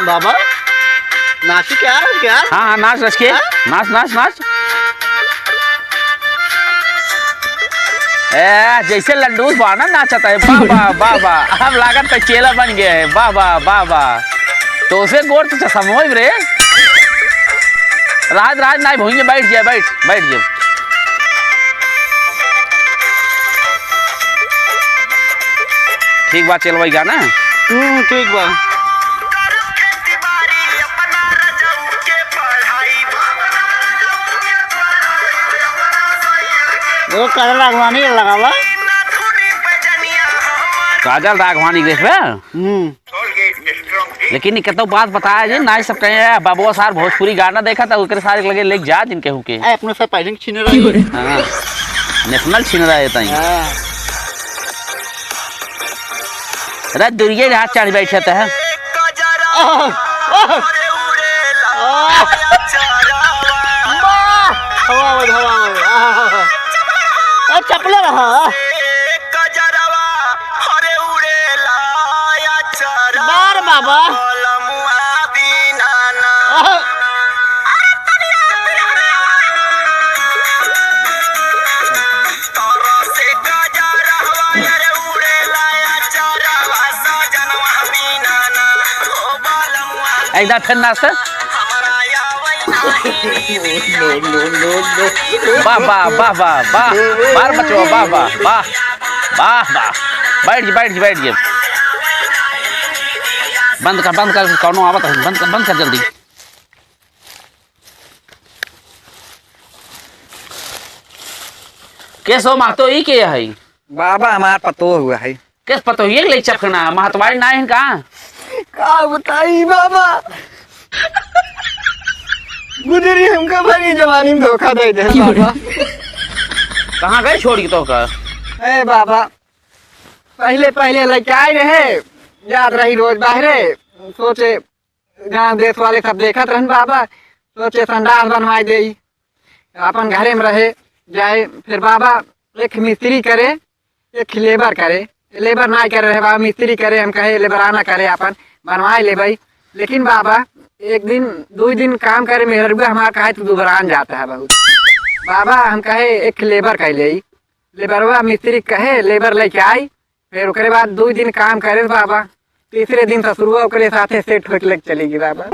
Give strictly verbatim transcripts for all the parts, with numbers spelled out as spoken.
बाबा, नाची क्या रच के यार? हाँ, हाँ, नाच रच के। हाँ? नाच, नाच, नाच। ए, जैसे लड्डू बाना नाचत है, बाबा, बाबा। अब लागत है चेला बन गया है, बाबा, बाबा। तो उसे गोर तो चश्मो ही रे। राज, राज, नाई भुइँया बैठ जाए, बैठ, बैठ जाए। ठीक बा, चलवाई गाना। हम्म, ठीक बा। वो काजल राघवानी लगावा। काजल राघवानी देखबे? हम्म। लेकिन ये कतौ बात बताया जी, नाई सब कहे, "बबुआ सार भोजपुरी गाना देखा था, ओकरे सारे लगे लेके जा जिनके हुके।" ए, अपने से पहले छीन रही। हाँ, नेशनल छीन रहे ताई। हाँ। अरे दुरिये हाथ चढ़ बैठे त है। आह, आह, आह। वाह, हवा में, हवा में। आह। ए, चपले रहा। बार बाबा। आह। एक दार फिर नाच त। वाह, वाह, वाह, वाह, वाह। बार बचवा, वाह, वाह, वाह। वाह, वाह। बैठ जी, बैठ जी, बैठ जी। बंद कर, बंद कर, कौनो आवत है, बंद कर, बंद कर जल्दी। के सो महतो ई के है? बाबा हमार पतोह हुआ है। किस पतोहिए के लेके चपकना है? महतवारी ना है का? का बताई बाबा, गुजरी हमका भरी जवानी में धोखा दे दे बाबा। कहाँ गए छोड़ के तो का? ए बाबा, पहले पहले लड़के आए रहे, जात रही रोज बाहरे, सोचे गांव देश वाले सब देखत रहन बाबा, सोचे संडास बनवाई देई, अपन घरे में रहे जाए। फिर बाबा एक मिस्त्री करे, एक लेबर करे, लेबर ना करे रहे बाबा, मिस्त्री करे। हम कहे लेबर ना करे, अपन बनवाए लेबई। लेकिन बाबा एक दिन दो दिन काम करे, मेहरुआ हमार कहे तू दुबरान जाता है बहुत। बाबा हम कहे एक लेबर कह ले, लेबरवा मिस्त्री कहे लेबर लेके आई, फिर ओकरे बाद दो दिन काम करे बाबा, तीसरे दिन ससुरुआ ओकरे साथे सेट होके लेके चली गई बाबा।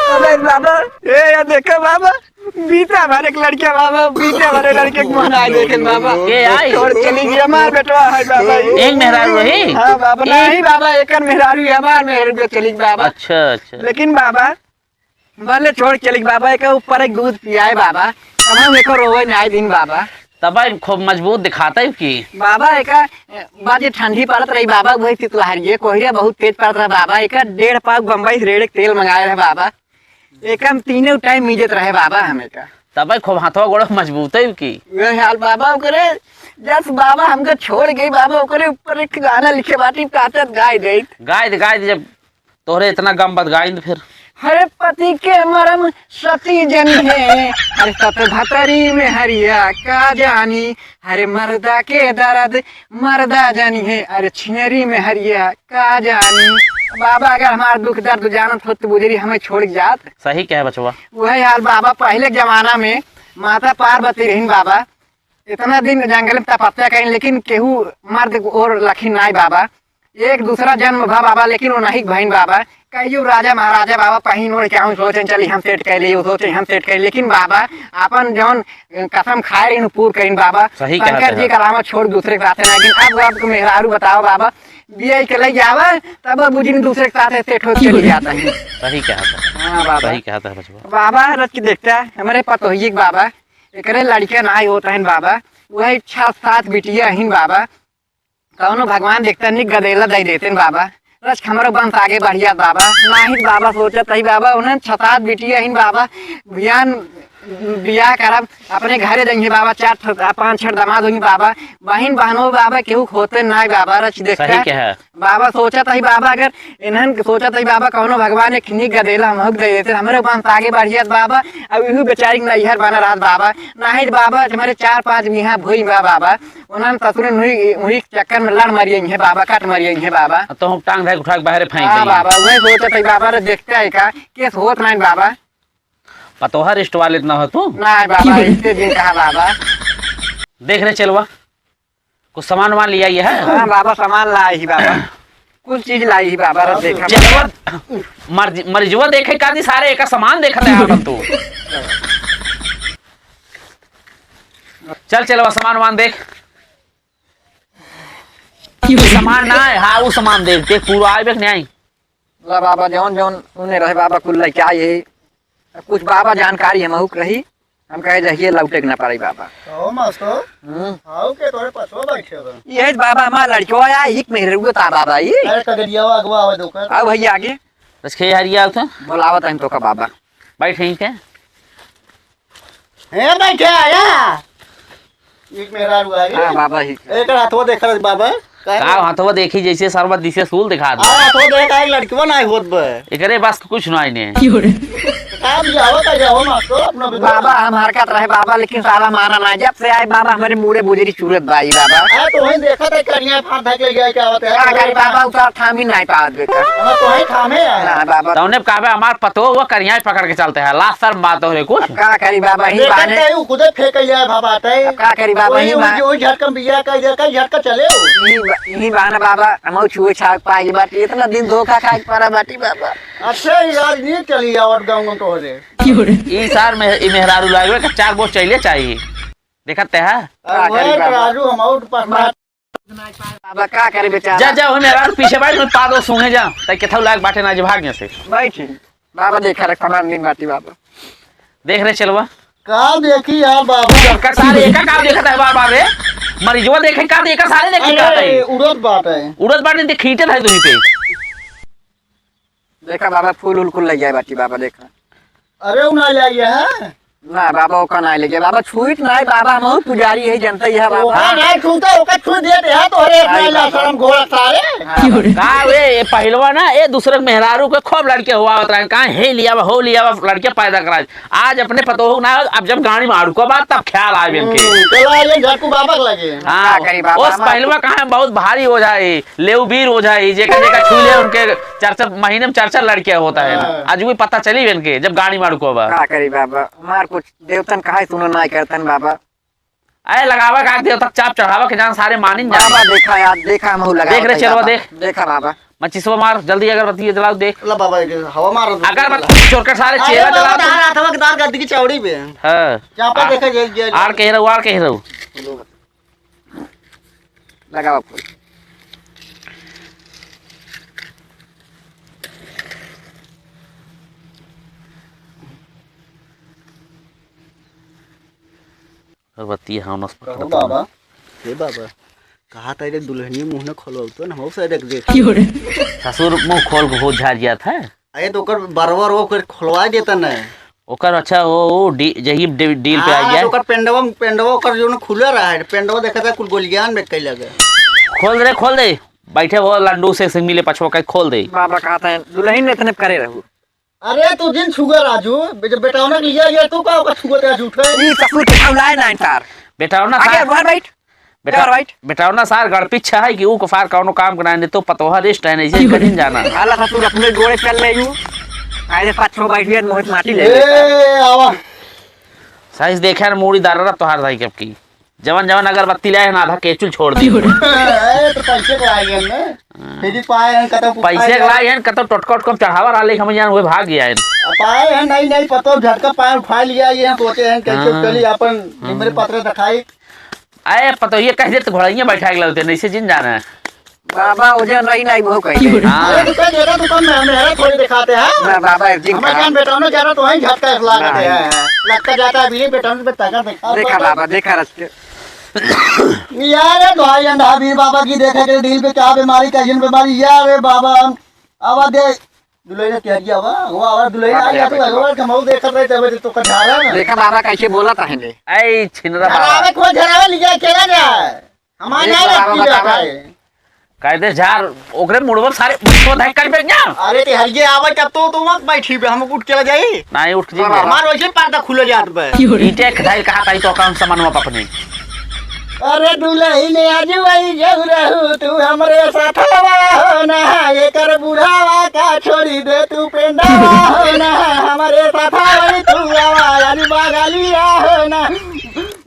अबे बाबा, ए, या देखो बाबा, बीता हमारे एक लड़के बाबा, बीता हमारे लड़के के मन आए देखे बाबा। के आई? छोड़ चली गई हमार बेटवा है बाबा। एक मेहरारू रही? हाँ बाबा, एक? नहीं बाबा, एक मेहरारू है हमार, मेहरारू के चली गई बाबा। अच्छा, अच्छा। लेकिन बाबा, भले छोड़ चली गई बाबा, एक ऊपर एक दूध पियाए बाबा, तब हम एको रोवे नाई दिन बाबा। तब खूब मजबूत दिखाता है कि बाबा एक बाजे ठंडी पड़त रही बाबा, वही शीतलहरिये कोहरे बहुत तेज पड़त रहा बाबा। एक डेढ़ पाव बम्बई से रेड़े के तेल मंगाए रहे बाबा, एक हम तीनों टाइम मिजत रहे बाबा। हम एक तब खूब हाथवा गोड़ मजबूत है कि वह हाल बाबा ओकरे, जस बाबा हमके छोड़ गई बाबा, ओकरे ऊपर एक गाना लिखे बाटी, काटत गाय दे। गाय दे, गाय दे, जब तोहरे इतना गम बद गाइन फिर। हरे पति के मरम सती जनी है, हरे सत भतरी में हरिया का जानी, हरे मर्दा के दर्द मर्दा जानी है, अरे छियरी में हरिया का जानी। बाबा अगर हमार दुख दर्द जानत होत तो बुजरी हमें छोड़ के जात। सही कहे बचवा। वही हाल बाबा, पहले के जमाना में माता पार्वती रहीन बाबा, इतना दिन जंगल में तपस्या करीन, लेकिन केहू मर्द और लखीन नाई बाबा। एक दूसरा जन्म भा बाबा, लेकिन वो नहीं भईन बाबा। कहियो राजा महाराजा बाबा पहिन ओढ़ के आऊं, सोचें चली हम सेट कर ली, वो सोचें हम सेट कर ली, लेकिन बाबा अपन जौन कसम खाए रहीन, पूर करीन बाबा। सही कहत शंकर जी है। का अलावा छोड़ दूसरे के साथ ना। लेकिन अब आपको मेहरारू बताओ बाबा, बिया के ले जावा, तब बुझिन दूसरे के साथ सेट होके चली जाता है। सही कहत है। हाँ बाबा। सही कहत है बचवा। बाबा रच के देखता है, हमारे पतोहिए के बाबा, एकरे लड़के नाई होता है बाबा, वही छह सात बिटिया हिन बाबा। कौनो भगवान देखता निक गदेला दे देते बाबा, रच के हमरो वंश आगे बढ़िया बाबा। नाहीं बाबा सोचत ही बाबा, उन्हें छह सात बिटिया हिन बाबा, भियान बियाह करब, अपने घरे जइहे बाबा, चार ठो, पाँच छह दामाद होइहे बाबा, बहिन बहनो बाबा, केहू होते नाहीं बाबा, रच देखता। सही कहा। बाबा सोचत ही बाबा, अगर इन्हन के सोचत ही बाबा, कौनो भगवान एक ठिनी गदेला हमहू के दे देते, हमरे पास आगे बढ़ियत बाबा। अब इहू बेचारी के नैहर बना रहत बाबा, नाहीं बाबा, हमारे चार पाँच बीघा भूमि बा बाबा, उन्हन ससुरे उही, उही चक्कर में लड़ मरियइहे बाबा, कट मरियइहे बाबा। तो हम टांग धाय उठा के बाहरे फेंक हाँ देंगे। बाबा, वही सोचत ही बाबा, रे देखते ही का, केस होत नाहीं बाबा। पतोहा रिस्ट वाले इतना हो तू? नाहीं बाबा, इतने दिन कहा बाबा। देख रे चेलवा, कुछ सामान वामान लिया ये है? हाँ बाबा, सामान लाई ही बाबा, कुछ चीज लाई ही बाबा, रख देखा। चेलवा, मर्ज-, मरिजवा देखे का दी सारे, एका सामान देखत है आपन तू। चल चेलवा, सामान वामान देख। सामान ना है, हाँ, वो सामान देख, देख पूरा आए बेक नहीं आई। ला बाबा, जौन जौन उन्हें रहे बाबा, कुल लेके आई है। अब कुछ बाबा जानकारी हमहू के रही, हम कहे जहिए लौटे के ना पारी बाबा। कहो मास्टर, हम्म। आओ के तोरे पछवा बैठे बा। यही बाबा हमार लड़कवा आया, एक मेहरुआ ता बाबा ई। अरे कगरियावा अगवा आवे दो कर। आओ भैया आगे। बस खे हरिया उठा। बोलावत हैं तो का बाबा। बैठ यहीं के। हे बैठे आया। एक मेहरारू आ गई। हाँ, बाबा ही। एकर हथवा देख रहे बाबा। का हथवा देखी जैसे सरबत दिसे सूल दिखा दे। आ, हथवा देख, आई लड़कवा ना होत बे। एकरे बस के कुछ ना आइने। का बुझावा, का जावा मास्टर, अपना भी बाबा, हम हरकत रहे बाबा, लेकिन साला माना ना। जब से आए बाबा, हमारे मूड़े बुजरी चूरत बाई बाबा। आ, तो वहीं देखा था, करिया फाड़ धक ले गया, क्या होता है? का करी बाबा, उतार थामी नहीं पावत बेटा। हाँ, तो वहीं थामे है। ना बाबा। तौने कहबे, हमार पतो वो करिया पकड़ के चलते हैं, लाज शर्म बात हो रे कुछ। अब का करी बाबा, ही देखत बाने। है, उ खुदे फेंक लिया है बाबा, तय। अब का करी बाबा, वही, ही वही, बा- वही झटकन बिया का, का झटका चले हो। यही बा-, यही बहाना बाबा, हम छुए छाप पाई बाटी, इतना दिन धोखा खाए के पड़ा बाटी बाबा। अच्छा, ये राज नहीं चली आवत गाँव में तोहरे। ई सार में, ई मेहरारू लागवे का चार बोझ चइले चाहिए। देखत ते हा? अरे का करी बाबा? राजू, हम आउट पास बाबा का करे बेचारा? जा, जा, ओही मेहरारू पीछे बैठ, मैं पादो सूंघे जा। तै केथऊ लायक बाटे ना, जे भाग यहाँ से। बैठ। बाबा देखा रख, हमार नींद बाटी बाबा। देख रे चेलवा। का देखी यार बाबू? का सारे एका का देखत है बार-बार रे? मरीजवा देखे का देखा, सारे देखे का अरे, है? उड़त बाटे। उड़त बाटे, ते खींचत है तुहीं पे। देखा बाबा, फूल उल कुल ले जाए बाटी बाबा, देखा। अरे, उ ना ले आइए, हैं? ना बाबा, ओका ना ले जाए बाबा, छुइत ना है बाबा, हम पुजारी है, जनता ही है बाबा। ओका ना छूता, ओका छू देते हैं, तो अरे, इतना अरे बाबा। शर्म घोड़ा सारे। हाँ। का रे, ये पहलवा ना, ये दूसरे के मेहरारू के खूब लड़के हुआ होत रहे, कहाँ हे लिया बा, हो लिया बा, लड़के पैदा करा। आज अपने पतोह ना, अब जब गाड़ी में अड़को बात, तब ख्याल आवे इनके। हम्म, चलो, आइए, झटकू बाबा के लगे। हाँ, का करी बाबा, उस हमार पहलवा कहाँ बहुत भारी हो जाए, लेवबीर हो जाए, जेका, जेका छू ले उनके चार चार महीने में चार चार लड़के होता है ना। हाँ। आज भी पता चली इनके, जब गाड़ी में अड़को बा। का करी बाबा, हमार कुछ देवतन कहा सुनो ना करतन बाबा। अरे लगावा का देवता चाप चढ़ावा के जान सारे मानिन जाए। बाबा देखा यार, देखा हम लगा देख रे चेलवा, बाबा। देख। देखा बाबा। मचिसवा मार, जल्दी अगरबत्ती जलाओ, देख। ला बाबा, एक हवा मार। अगरबत्ती छोड़ के सारे अरे चेला बाबा, जला दे। तार हाथवा के तार गद्दी की चौड़ी पे। हाँ। चापा आ-, देखे जे, जे आड़ के रहो, आड़ के रहो। लगाओ फूल। अगरबत्ती हाँ नस पकड़ कहो बाबा। हे बाबा, कहा था रे दुल्हनिया मुंह न खोलवाओ तो ना हो से देख देख। क्यों रे? ससुर मुंह खोल के हो झाड़ जात है। अरे तो ओकर बरबर ओकर खोलवा देता ना। ओकर अच्छा वो, वो डी-, जही डे-, डील पे आ हाँ, गया। तो ओकर पेंडवा, पेंडवा ओकर जो ना खुला रहा है, पेंडवा देखा था कुल गोलियान में कई लगे। खोल दे रे, खोल दे। बैठे हो लंडू से, से मिले पछवा के खोल दे। बाबा कहता है दुल्हन ने इतने करे रहू। अरे तू जिन छुआ राजू, बे-, जब बेटावना के लिया गया, तू का ओकर छुआ ते झूठे? ई ससुर के खौलाए ना तार। बेटावना आगे सार, बाहर बैठ। बेटा-, बाहर बैठ। बेटावना सार गड़पिच्छा है कि ऊ को सार कौनो काम के ना, नहीं तो पतोहा रेस्ट है, नहीं से कहीं जाना। हाला ससुर अपने गोड़े चल ले यू। आए पाछो बैठ गया, मोहित माटी ले लेता। ए, आवा। साइज देखे ना, मूड़ी दार रहा तोहार धाई कब की। जवन जवन अगरबत्ती लाए हैं, आधा केचुल छोड़ दी। ए, तो पैसे के लाए हैं ना। हाँ। फिर भी पाए हैं, कतौ पैसे के लाए हैं, कतौ टोटका उटका में चढ़ावा रहा, लेकिन हम जान हुए भाग गया है। अब पाए हैं, नहीं, नहीं, पता झटका पाए, उठा लिया, ये हम सोचे हैं, कैसे हाँ। चली अपन हाँ। निमरे पत्र दिखाई। अरे, पता ये कह देते, घोड़ाइयाँ बैठा के लाते, नहीं से जिन जाना है। बाबा, ओजन रही नहीं, वो कही। हाँ। अरे, दुकान, ये तो दुकान में, मेहरा थोड़ी दिखाते हैं। ना, बाबा, एक दिन हमारे कहा। जान बेटा ने जा रहा, तो वहीं झटका लाते ना। हैं। लगता जाता है, अभी ये बेटा ने ताकत दिखा। देखा बाबा, देखा रच के। यार, भाई, अंधा भी बाबा की देखा के दिल पे क्या बीमारी, क्या जिन बीमारी, यार, रे बाबा, अब दे, दुलहिन के हरिया बा, वो आवा दुलहिन आ गया, तो अगवा कमाऊ देखत रहे, तबे तो का झारा ना। देखा बाबा कैसे बोलत है ने। ऐ छिनरा बाबा। झरावे को झरावे लिया, चला जा। हमार देख ना बाबा, रखी बतावा। जाता है। कह दे झार, ओकरे मुड़वा सारे मुड़वा धक कर बैठ जा। अरे ते हरिये आवे तब तो, तो मत बैठी बे, हम उठ के ले जाई। नहीं उठ जी। हमार वैसे पर्दा खुले जात बे। ईटे खदाई कहा ताई तो काम सामानवा पपनी। अरे दुलहिन आजु आई जहु रहू, तू हमरे साथवा हो ना, एकर बुढ़ावा का छोड़ी दे तू पेंडावा हो ना, हमरे साथवा तू आवा, अरे बागलिया हो ना।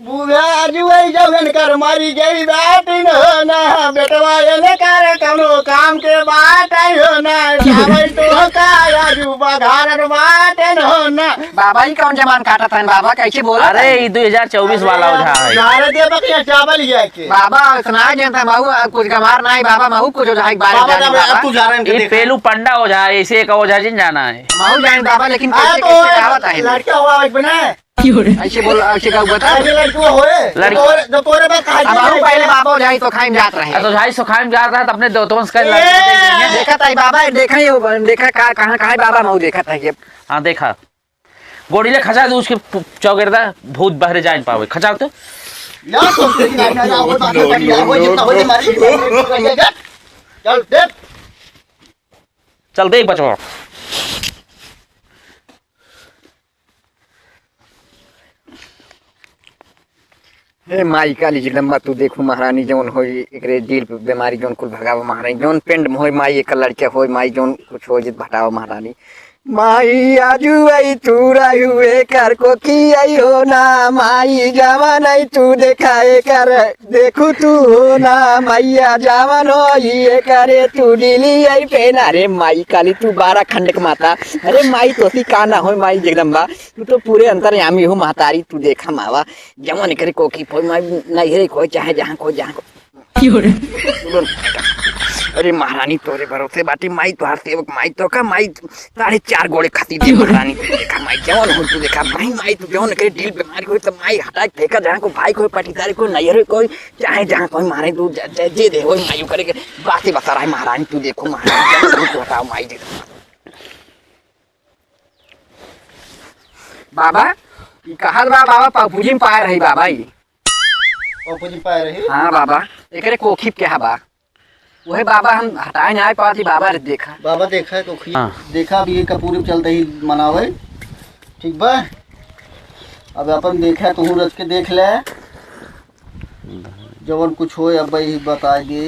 बुढ़ा आजु आई जवन कर मरी गई बाटिन हो ना, बेटवा एने करे कौनो काम के बाटइ हो ना, जावई तो का आजु बघारन बाटिन हो ना। बाबा, ई कौन जबान काटत हन बाबा? कैसे बोलत अरे, हन? ई दो हजार चौबीस वाला अरे, ओझा है। झारे देबा के चावल ही है के? बाबा, इतना जनता महू, कुछ गमार नाही बाबा, महू कुछ ओझा के बारे में बाबा, जानी तब बाबा। तू झारन के ई देखा। पेलू पंडा ओझा है, ऐसे एक ओझा जिन जाना है। महू जानी बाबा, लेकिन आ, कैसे, तो कैसे कहावत है? लड़का हुआ एक बना है। ऐसे बोल, ऐसे का बता? अरे लड़की होए, लड़की। तोरे, जो तोरे बा कहा अब हम पहले बाबा हो जाए तो खाई में जात रहे। आ, तो भाई सो खाई में जात रहे, तो अपने दोस्तों से कह ए! लड़की देख देंगे। देखा ताई बाबा, देखा ये, देखा का, कहाँ, कहाँ बाबा मऊ देखा था ये। हाँ, देखा। गोड़ी ले खसा दे उसके पु-, चौगिरदा, भूत बहरे जाए पावे। खसा तो। यार, तो ना, ना, ना, वो बात नहीं, यार, वो जितना हो जाए, मारी। चल, देख। चल, देख, बचवा। हे माई काली जगदम्बा, तू देखू महारानी जौन होई, एकरे दिल पे बीमारी जौन कुल भगावा महारानी, जौन पेंड में होई माई, एकर लड़का होई माई, जौन कुछ होई जित भटावा महारानी। माई आजू आई तू रायु एकर को की आई हो ना, माई जवान आई तू देखा एकर, देखू तू हो ना, मैया जवान होई एकरे तू डीली आई पेन। अरे माई काली तू बारह खंड के माता, अरे माई तोसी का ना होई माई जगदम्बा। तू तो पूरे अंतर्यामी हो महतारी, तू देखा मावा, जवन करे कोखी फोई माई, नैहरे कोई चाहे जहाँ कोई, जहाँ कोई। क्यों रे? बोलो ना। अरे महारानी तोरे भरोसे बाटी माई, तोहार सेवक माई, तो का माई साढ़े चार गोड़े खाती दे महारानी, तू देखा माई, जवन हो तू देखा माई, माई तू जवन करे डील बीमारी होई तो माई हटा के फेंका, जहाँ को भाई कोई पटीदार कोई नैहरे कोई चाहे जहाँ कोई मारे तू ज-, ज-, जे दे होई माई करे के बातें बता रहा है महारानी, तू देखो महारानी, जवन हो तू हटाओ माई देखो। बाबा, ई कहत बा बाबा, पपुजी में पाए रही बाबा ई। पपुजी में पाए रही? हाँ बाबा, एकरे कोखी के हा बा। उहे बाबा हम हटाए ना पावत ही बाबा रे देखा। बाबा देखा है कोखी। हाँ। देखा अभी ये कपूरी चलते ही मनावे। ठीक बा? अब अपन देखा तू रच के देख ले। जवन कुछ होए अब भाई बता दे।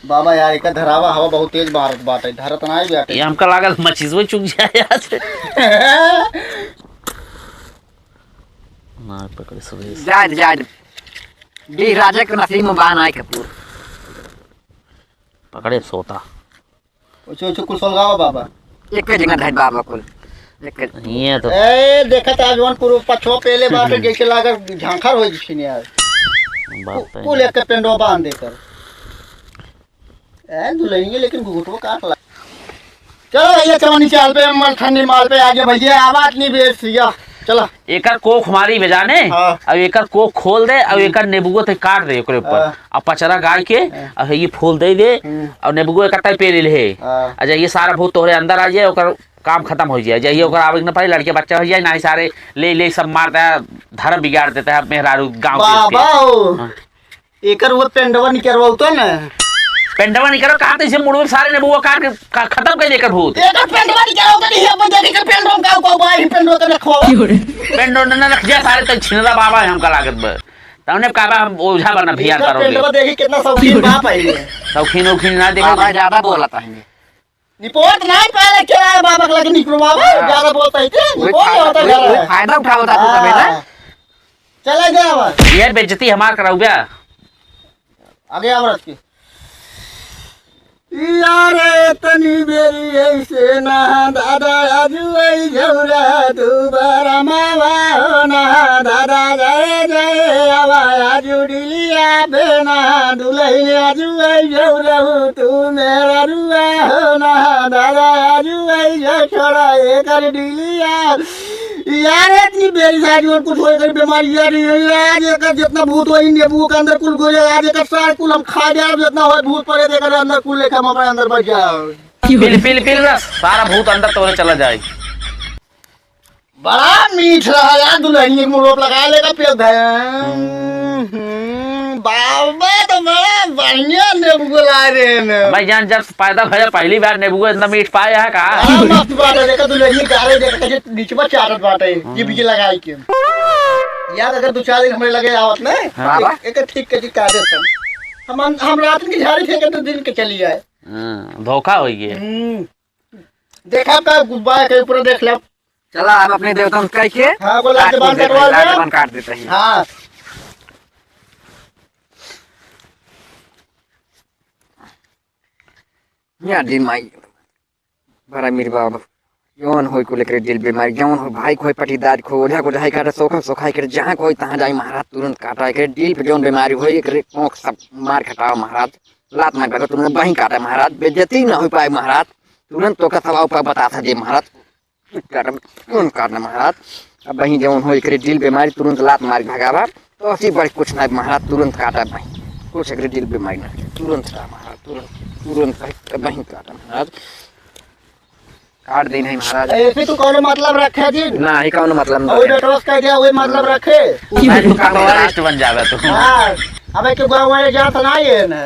बाबा यार, एका धरावा हवा बहुत तेज मारत बाटे, धरत नाही बाटे। ये हमका लागल मचिसवे चुक जाए आज। मार पकड़े सुबह से। जाए दे, जाए दे। बीर राजा के नसीब में बान आए कपूर। पकड़े सोता। ओछे, ओछे कुल सलगावा बाबा। एक जगह धर बाबा कुल। एक ये तो ए, देखत आज वन पूर्व पछवा पेले बाटे, हम्म। जैसे लागल झांखर हो जिसने यार। बात कु-, तो कुल है। एक पेंडवा बांध देकर। ए, दुल्हनिया लेकिन घुघुटवा काट ला। चलो भैया, चलो नीचे आल पे, मल ठंडी माल पे आगे भैया, आवाज नहीं बेच दिया। चला। एकर कोख मारी बे जाने, हाँ। अब एकर कोख खोल दे, अब हम्म। एकर नेबुओ ते काट दे ओकरे ऊपर। हाँ। अब पचरा गाड़ के, हाँ। अब ये फूल दे दे, हम्म। अब नेबुओ एकर ताई पेल ले। हाँ। अच्छा, ये सारा भूत तोहरे अंदर आ जाए, ओकर काम खत्म हो जाए, जहिए ओकर आवे के न पाई, लड़के बच्चा हो जाए, ना ही सारे ले, ले सब मार देता है, धर्म बिगाड़ देता है मेहरारू गाँव के उसके। बाबा हो। हाँ। एकर वो पेंडवा निकरवा उतर न। पेंडवा निकरो, कहा तो इसे मुड़वे सारे ने बुआ काट के ख-, खत्म कर दे एकर भूत। एकर पेंडवा निकरवा उतर, ये अपन देख एकर पेंडवा का, का बा, ही पेंडवा तो रखो। पेंडवा न रख जा सारे, तो छिनरा बाबा है हमका लागत बा। तमने का बा, हम ओझा बना भियान एकर करो। पेंडवा देखी कितना शौकीन बाप है ये। शौकीन, औकीन ना देखा। बाबा ज्यादा बोलता है। निपोत नहीं पहले क्या है बाबा के लगे निकलो बाबा, हाँ। ज्यादा बोलता है क्या? वही निपोत फायदा, होता है वही, ज्यादा। वही फायदा उठावता तू तबे ना। हाँ। चला गया आवाज। ये बेइज्जती हमार कराऊ बे। आगे आवाज की। यारे तनी बेरी ऐसे ना दादा आजू आई झौरा दोबारा मावा हो ना दादा जय जय आवा आजू डिलिया बेना दुलही आजू आई झौरा तू मेरा रुआ हो ना दादा आजू आई जो छोड़ा एकर डिलिया। यार इतनी बेरी से आज कुछ होए कर बीमारी यार, आज एकर जितना भूत होई नेबू के अंदर कुल गोले, आज एकर सारे कुल हम खा जाए, जितना होए भूत पड़े एकर अंदर कुल लेके हम अपने अंदर बैठ जाए। पी ले, पी ले, पी ले रस, सारा भूत अंदर तोरे चला जाए। बड़ा मीठ रहा यार, दुल्हनिया के मुँह रोप लगा लेगा, पियो धन। हम्म, बाबा तो बड़ा बढ़िया नेबुआ लाए रहे हैं। भाई जान, जब पैदा भया पहली बार नेबुआ इतना मीठ पाया है का? बड़ा मस्त बात है, देखा दुल्हनिया गारे देखा कैसे निचवा चाटत बाटे, हम्म। जीभ के लगाई के। यार अगर दो चार दिन हमरे लगे आवत ना, हाँ। एक, एक ठीक के जी काटे सन। हम, हम, हम रात की झाड़ी फेंके तो दिन के चली आए। हाँ, धोखा हो गया। हम्म। देखा का गुब्बा के ऊपर देख ले। चला, हम अपने देवता से कह के हाँ, बोला, काट जबान देते कटवा हैं, दे। जबान काट देते हैं। हाँ। या दिन माई, बड़ा मीर बाबा, जौन होई कुल एकरे दिल बेमारी, जौन होई भाई के होई पटीदार के होई, ओझा के ओझाई काटा, सोखा के सोखाई करे, जहाँ के होई तहाँ जाई महाराज, तुरंत काटा। एकरे दिल पे जौन बेमारी होई, एकरे कोख सब मार खटावा महाराज, लात मार के तुरंत बही काटा महाराज, बेइज्जती ना होई पाए महाराज, तुरंत तोका सवा उपाय बतासा दे महाराज। काटम, तुरंत काटम महाराज। अब बही जौन हो एकरे दिल बेमारी तुरंत लात मार के भगावा। तो असी बड़ी कुछ ना महाराज, तुरंत काटा बही। कुछ एकरे दिल बेमारी ना, तुरंत काटा महाराज, तुरंत, तुरंत बही, बही काटा महाराज। काट दे नहीं महाराज। ऐसे तू कौनो मतलब रखे जी? ना, ही कौनो मतलब ना और रखे। बेटवा से कह दिया, वही मतलब रखे। नहीं, तू का terrorist बन जावे तू। हाँ, अबे के गाँव वाले जात ना ये ना।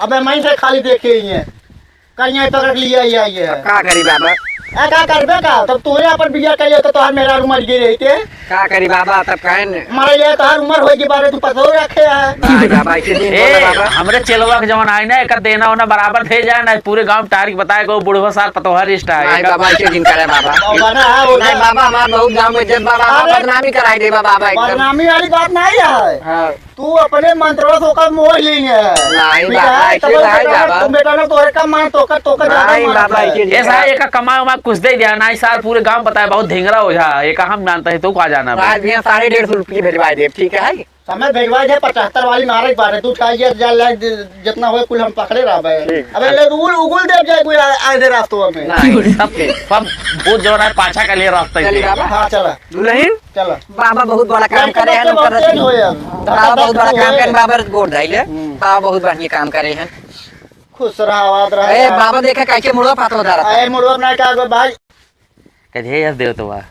अबे मैं से खाली देखे ही है। कहीं पकड़ लिया, ये, ये। अब का करी बाबा? आ, का करबे का? तब तोरे अपन बिया करियो तो तोहार मेहरारू मर गई रही थे। का करी बाबा, तब काहे न? मरे ले तोहार उम्र होई के बारे तू पतो रखे है। नहीं बाबा, ऐसे दिन ए, बोला बाबा। हमरे चेलवा के जवन आई ना, एकर देना ओना बराबर दे जाए ना, पूरे गांव में टार के बताए को बुढ़वा सार पतोहर इष्ट है। नहीं बाबा, ऐसे दिन करे बाबा। बाबा ना, वो नहीं ना। बाबा, हमार बहुत गांव में इज्जत बाबा, हमार अरे, बदनामी कराई दे बाबा, एकदम। बदनामी वाली बात नहीं है। हाँ। तू अपने मंत्रवा से ओकर मोह ली है। नहीं ठीक बाबा, है? ऐसे तब नहीं बेटा, बाबा। तुम बेटा ना तोरे का मान, तोकर, तोकर ज्यादा नहीं मान बाबा, है। ऐसे ऐसा नहीं। एका कमा उमा कुछ दे दिया, नहीं सार पूरे गांव बताए, बहुत ढेंगरा ओझा है, एका हम जानते हैं, तू का जाना भाई? आज भी साढ़े डेढ़ सौ रुपये भेजवा दे, ठीक है? समय भेजवा दे, पचहत्तर वाली मारे के बारे, तू उठा लिया, जा ले, जि-, जितना होए कुल हम पकड़े रहबे। ठीक। अबे ले उगुल, उगुल दे जाए कोई आ-, आधे रास्तों में। नहीं, सब, सब वो जो है पाछा के लिए रास्ता ही चलिए है। बाबा। हाँ, चला। दुल्हन? चला। बाबा बहुत बड़ा काम लड़के करे हैं, बच्चे नौकर बहुत तेज हो यार। बाबा बहुत बड़ा काम करे, बाबा गोड़ धइले। हम्म। बाबा बहुत बढ़िया काम करे हैं। खुश रहा, आबाद रहा ए, यार। बाबा देखा कैसे मुड़वा पातो उधार ए, मुड़वा ना का गो भाई। कहे यार देव तो बा।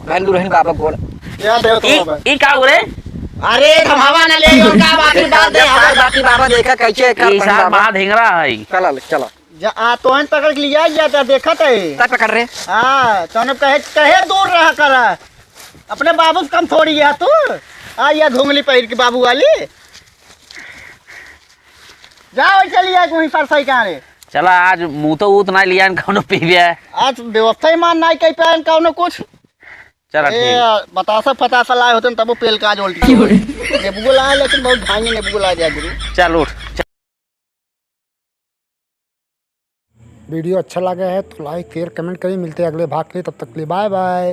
बहन दुल्हन बाबा गोड़। या देव तो ई, बाबा। ई का हो रे? अरे, थमावा ना ले, यो का बात है, बात दे, बात, बात, बात, बाबा देखा कैसे का ई सार पंडा बा। महा ढेंगरा है। चला ले, चला। जा, आ, तोहन पकड़ के लिया जाता, देखत है। तब पकड़ रे। हाँ, तोहन कहे, कहे दूर रहा करा। अपने बाबू से कम थोड़ी है तू। आ, या घुंगली पहिर के बाबू वाली। जा, वही चली जाए, वहीं पर सही कहाँ रे। चला, आज मुँह तो ऊत ना लिया, कौनो पीबे। आज व्यवस्था ही मान ना कहीं पे कौनो कुछ। चला, ए, ठीक। बतासा फतासा लाए होते न, तब वो पेल का आज उल्टी हो। नेबुओ लाए, लेकिन बहुत भांगे नेबुओ लाए दिया गुरु। चल, उठ। वीडियो अच्छा लगा है तो like, share, comment करिए। मिलते हैं अगले भाग के लिए, तब तक के लिए bye bye।